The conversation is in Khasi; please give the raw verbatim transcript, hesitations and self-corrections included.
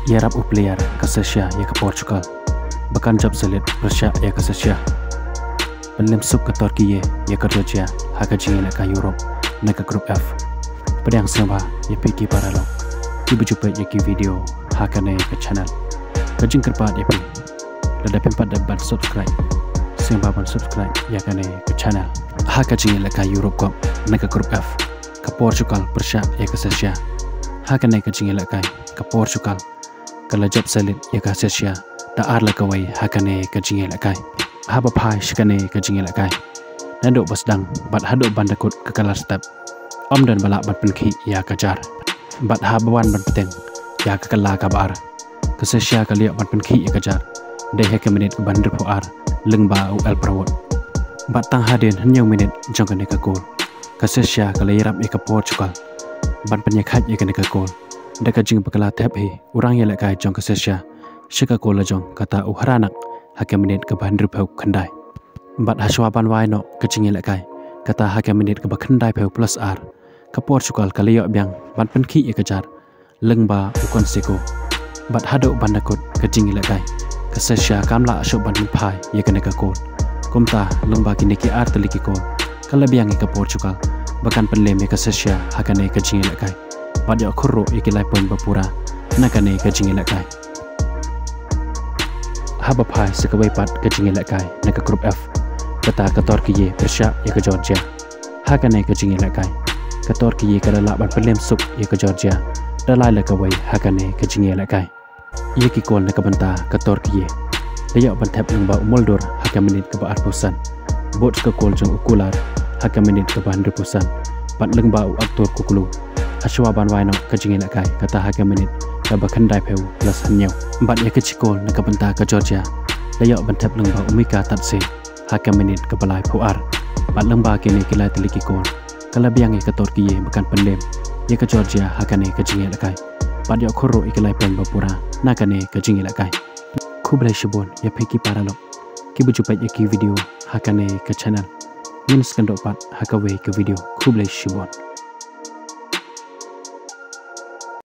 Ïarap u player ka Sesha ïa ka Portugal ba kan jop zalit pyrshah ïa ka Sesha. Pynlem suk ka Turkey ïa ka Georgia ha ka jingïalehkai Europe na ka Group F. Pdiang sngewbha ïa phi ki paralok kiba ju peit ïa ki video ha kane ka channel. Ka jingkyrpad ïa phi, lada phim pat dep ban subscribe, sngewbha ban subscribe ïa kane ka channel. Ha ka jingïalehkai Europe Cup na ka Group F, ka Portugal pyrshah ïa ka Sesha. Ha kane ka jingïalehkai ka Portugal ka la jop zalit ïa ka Sesha da ar la kawei ha kane ka jingïalehkai. Haba phai sha kane ka jingïalehkai, naduh ba sdang bad haduh ban da kut ka kylla step, ym don ba lah ban pynkhih ïa ka jar. Bad haba wan ban bteng ïa ka kylla kaba ar, ka Sesha ka la ïoh ban pynkhih ïa ka jar dei ha ka minit kaba hynriewphew ar lyngba u Elper Wood. Bad tang hadien hynñiew minit jong kane ka kol, ka Sesha ka la ïarap ïa ka Portugal ban pynïakhaid ïa kane ka kol da ka jingbakla thep hi u rangïalehkai jong ka Sesha sha ka kol la jong, kata u Hranak, ha ka minit kaba hynriewphew khyndai. Bad hashwa ban wai noh ka jingïalehkai, kata ha ka minit kaba khyndaiphew plus ar, ka Portugal ka la ïoh biang ban pynkhih ïa ka jar lyngba u Canseco. Bad haduh ban da kut ka jingïalehkai, ka Sesha kam lah shuh ban pynphai ïa kane ka kol. Kumta lyngba kine ki ar tylli ki kol, ka la biang ïa ka Portugal ba kan pynlem ïa ka Sesha ha kane ka jingïalehkai bad ïoh khur ruh ïa ki lai point ba pura na kane ka jingïalehkai. Haba phai sha kawei pat ka jingïalehkai na ka Group F, kata ka Turkey pyrshah ïa ka Georgia. Ha kane ka jingïalehkai, ka Turkey ka la lah ban pynlem suk ïa ka Georgia da lai la kawei ha kane ka jingïalehkai. Ïa ki kol na ka bynta ka Turkey la ïoh ban thep lyngba u Muldur ha ka minit kaba arphew san, bad ka kol jong u Kular ha ka minit kaba hynriewphew san, bad lyngba u Artur Kuklu hashwa ban wai noh ka jingïalehkai, kata ha ka minit kaba khyndaiphew plus hynñiew. Bad ïa ka chi kol na ka bynta ka Georgia la ïoh ban thep lyngba u Mika Tatse ha ka minit kaba laiphew ar. Bad lyngba kine ki lai tylli ki kol, ka la biang ïa ka Turkey ba kan pynlem ïa ka Georgia ha kane ka jingïalehkai bad ïoh khur ruh ïa ki lai point ba pura na kane ka jingïalehkai. Khublei shibun ïa phi ki paralok kiba ju peit ïa ki video ha kane ka channel. Ngin sa ïakynduh pat ha kawei ka video. Khublei shibun.